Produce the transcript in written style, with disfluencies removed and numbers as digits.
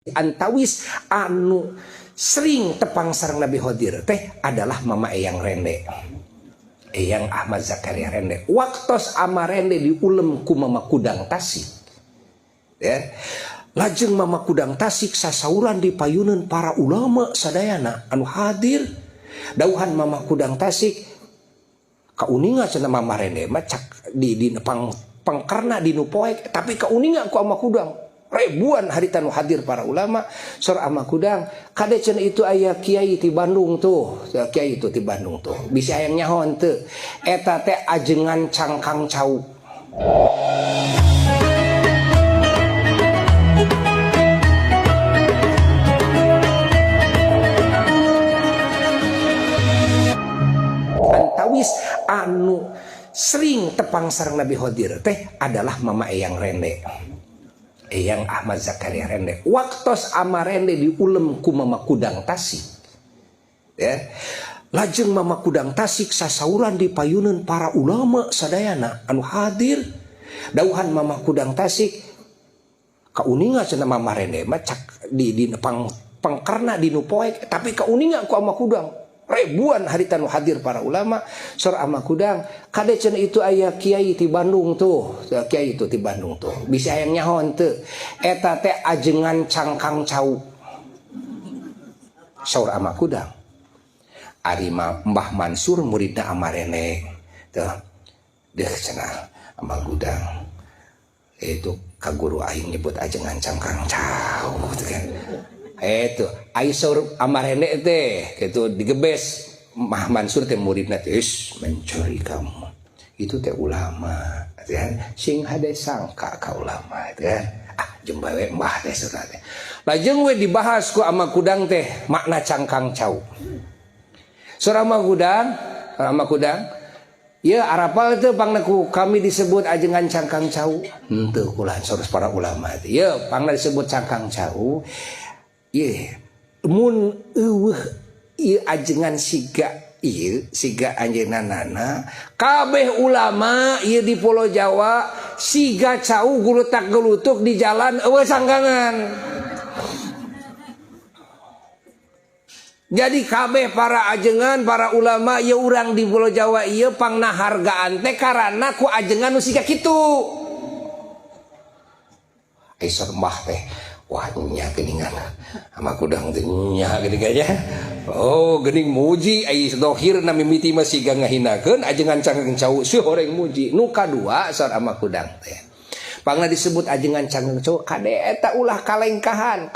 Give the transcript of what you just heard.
Antawis anu sering tepang sareng Nabi Khodir teh adalah Mama Eyang Rende, Eyang Ahmad Zakaria Rende. Waktos Ama Rende diulem ku Mama Kudang Tasik, ya. Lajeng Mama Kudang Tasik sasauran di payuneun para ulama sadayana anu hadir. Dauhan Mama Kudang Tasik kauninga cenah Mama Rende mah cak di pangkerna di nu poek, tapi kauninga ku Ama Kudang. Ribuan harita nu hadir para ulama. Sor Ama Kudang, kade cenah itu aya kiai ti Bandung tuh, kiai itu ti Bandung tuh, bisa hayang nyaho teu eta teh ajengan cangkang cau. Antawis anu sering tepang sareng Nabi Khodir teh adalah Mama Eyang Rende, Eyang Ahmad Zakaria Rende. Waktos Ama Rende diulem ku Mama Kudang Tasik, ya. Lajeng Mama Kudang Tasik sasauran di payuneun para ulama sadayana anu hadir. Dauhan Mama Kudang Tasik kauninga cenah Mama Rende mah cak di pangkerna di nu poek, tapi kauninga ku Ama Kudang. Ribuan harita nu hadir para ulama. Sor Ama Kudang, kade cenah itu aya kiai ti Bandung tuh, kiai itu ti Bandung tuh, bisa hayang nyaho teu eta teh ajengan cangkang cau. Saur Ama Kudang, ari Mbah Mansur muridna Ama Rene tuh deh cenah Ama Kudang itu ka guru aing nyebut ajengan cangkang cau gitu kan. Itu ai saur Ama Rene teh gitu digebes Mbah Mansur teh muridna teh, mencuri kamu itu teh ulama kan, sing hade sangka ka ulama itu kan, ah jembawe mbah teh saudara teh. Lajeng we dibahas ku Ama Kudang teh makna cangkang cau. Saur Ama Kudang, Ama Kudang ya arapal teh pangna ku kami disebut ajengan cangkang cau henteu kula saur para ulama teh ya pangna disebut cangkang cau. Ye, mun eueuh ieu ajengan siga ieu siga anjeunna kabeh ulama ieu di Pulau Jawa siga cau gulutak gulutuk di jalan eueuh sanggangan. Jadi kabeh para ajengan para ulama ieu urang di Pulau Jawa ieu pangna hargaan teh karana ku ajengan nu siga kitu. Ai saur mbah teh wah nya geuningan Ama Kudang teh nya geuning aja. Oh geuning muji ai dohirna mimiti mah siga ngahinakeun ajengan cangkang cau seuh horeng muji. Nu kadua saur Ama Kudang teh pangna disebut ajengan cangkang cau kade eta ulah kalengkahan.